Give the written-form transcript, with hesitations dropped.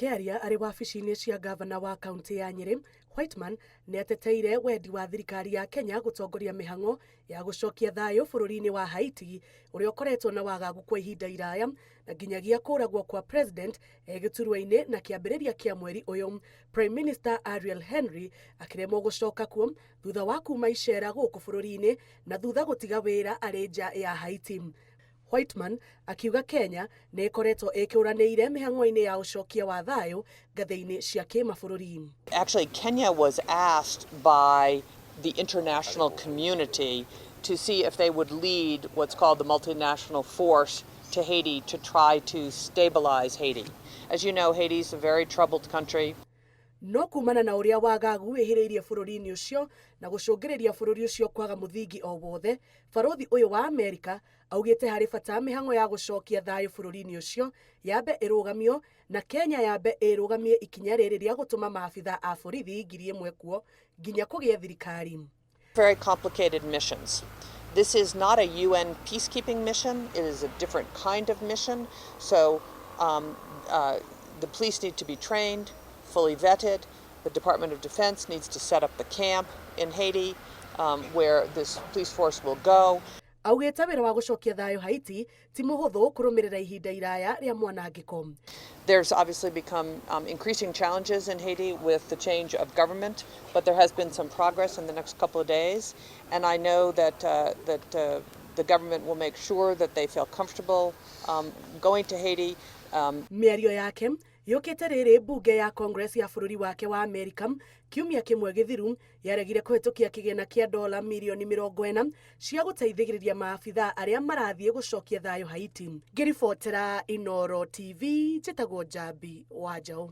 Akĩaria arĩ wabici-inĩ cia ngavana wa kaunti ya Nyĩrĩ, Whiteman nĩ ateteire wendi wa thirikari ya Kenya gũtongoria mĩhang'o ya gũcokia thayũ bũrũri-inĩ wa Haiti ũrĩa ũkoretwo na wagagu kwa ihinda iraya na nginyagia kũragwo kwa president e gĩturwa-inĩ na kĩambĩrĩria kĩa mweri ũyũ Prime Minister Ariel Henry akĩremwo gũcoka kuo thutha wa kuma icera gũkũ bũrũri-inĩ na thutha gũtiga wĩra arĩ nja ya Haiti. Whiteman akiuga Kenya nĩ ĩkoretwo ĩkũranĩire mĩhang'o-inĩ ya ũcokia wa thayũ ngathĩ-inĩ cia kĩmabũrũri. Actually, Kenya was asked by the international community to see if they would lead what's called the multinational force to Haiti to try to stabilize Haiti. As you know, Haiti is a very troubled country. No kumana na ũrĩa wagagu wĩhĩrĩirie bũrũri-inĩ ũcio na gũcũngĩrĩria bũrũri ũcio kwaga mũthingi o wothe, barũthi ũyũ wa Amerika augĩte harĩ bata mĩhang'o ya gũcokia thayũ bũrũri-inĩ ũcio yambe ĩrũgamio na Kenya yambe ĩrũgamie ikinya rĩrĩ rĩa gũtũma maabitha a borithi 1,000 kuo nginya kũgĩe thirikari. Very complicated missions. This is not a UN peacekeeping mission. It is a different kind of mission. So the police need to be trained, fully vetted. The Department of Defense needs to set up the camp in Haiti where this police force will go. Augĩte wĩra wa gũcokia thayũ Haiti ti mũhũthũ kũrũmĩrĩra ihinda iraya rĩa mwanangĩko. There's obviously become increasing challenges in Haiti with the change of government, but there has been some progress in the next couple of days, and I know that the government will make sure that they feel comfortable going to Haiti. Mĩario yake yũkĩte rĩrĩ mbunge ya Congress ya bũrũri wake wa Amerika kiumia kĩmwe gĩthiru yaregire kũhĩtũkia kĩgĩna kĩa dola mirioni 40 cia gũteithĩrĩria maabitha arĩa marathiĩ gũcokia thayũ Haiti. Ngĩribotera Inoro TV, njĩtagwo Njambi wa Njaũ.